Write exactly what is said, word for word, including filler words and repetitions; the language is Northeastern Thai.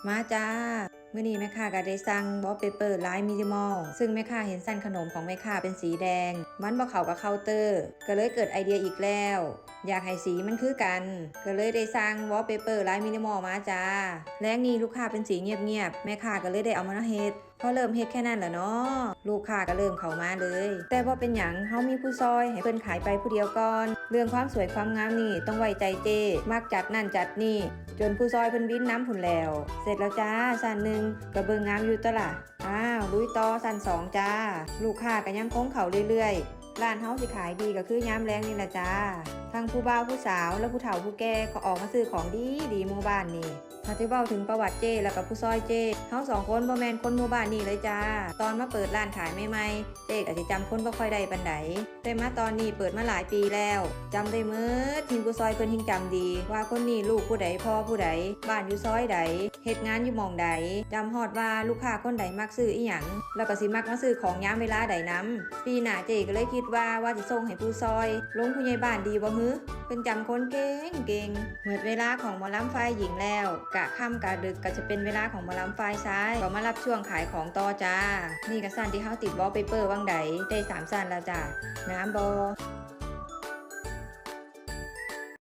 มาจ้า มื้อนี้แม่ค้าก็ได้สั่งวอลเปเปอร์ลายมินิมอล ซึ่งแม่ค้าเห็นชั้นขนมของแม่ค้าเป็นสีแดง มันบ่เข้ากับเคาน์เตอร์ ก็เลยเกิดไอเดียอีกแล้ว อยากให้สีมันคือกัน ก็เลยได้สั่งวอลเปเปอร์ลายมินิมอลมาจ้า แลงนี้ลูกค้าเป็นสีเงียบๆ แม่ค้าก็เลยได้เอามาเฮ็ด พอเริ่มเฮ็ดแค่นั้นแหละเนาะ ลูกค้าก็เริ่มเข้ามาเลย แต่บ่เป็นหยัง เฮามีผู้ซอย ให้เพิ่นขายไปผู้เดียวก่อน เรื่องความสวยความงามนี่ต้องไว้ใจเจ้ มักจัดนั่นจัดนี่ จนผู้ซอยเพิ่นบินนำพุ้นแล้ว เสร็จแล้วจ้า ชั้นหนึ่ง ก็เบิ่งงามอยู่ตั๊วล่ะ อ้าว ลุยต่อชั้นสองจ้า ลูกค้าก็ยังคงเข้าเรื่อยๆ ร้านเฮาสิขายดีก็คือยามแลงนี่ล่ะจ้า ทั้งผู้บ่าวผู้สาวและผู้เฒ่าผู้แก่ก็ออกมาซื้อของดีๆ หมู่บ้านนี่ ถ้าสิเว้าถึงประวัติเจ้แล้วก็ผู้ซอยเจ้ เฮาสองคนบ่แม่นคนหมู่บ้านนี่เลยจ้า ตอนมาเปิดร้านขายใหม่ๆ เจ้ก็สิจำคนบ่ค่อยได้ปานใด แต่มาตอนนี้เปิดมาหลายปีแล้ว จำได้หมด แฮ่งผู้ซอยเพิ่นแฮ่งจำดี ว่าคนนี้ลูกผู้ใดพ่อผู้ใด บ้านอยู่ซอยใด เฮ็ดงานอยู่หม่องใด จำฮอดว่าลูกค้าคนใดมักซื้ออิหยัง แล้วก็สิมักมาซื้อของยามเวลาใดนำ ปีหน้าเจ้ก็เลยคิดว่า ว่าสิส่งให้ผู้ซอย ลงผู้ใหญ่บ้านดีบ่หือ เพิ่นจำคนเก่งๆ หมดเวลาของหมอลำฝ่ายหญิงแล้ว กะค่ำกะดึกก็จะเป็นเวลาของหมอลำฝ่ายชาย ก็มารับช่วงขายของต่อจ้า นี่ก็ชั้นที่เฮาติดวอลเปเปอร์วังใด ได้สามชั้นแล้วจ้า งามบ่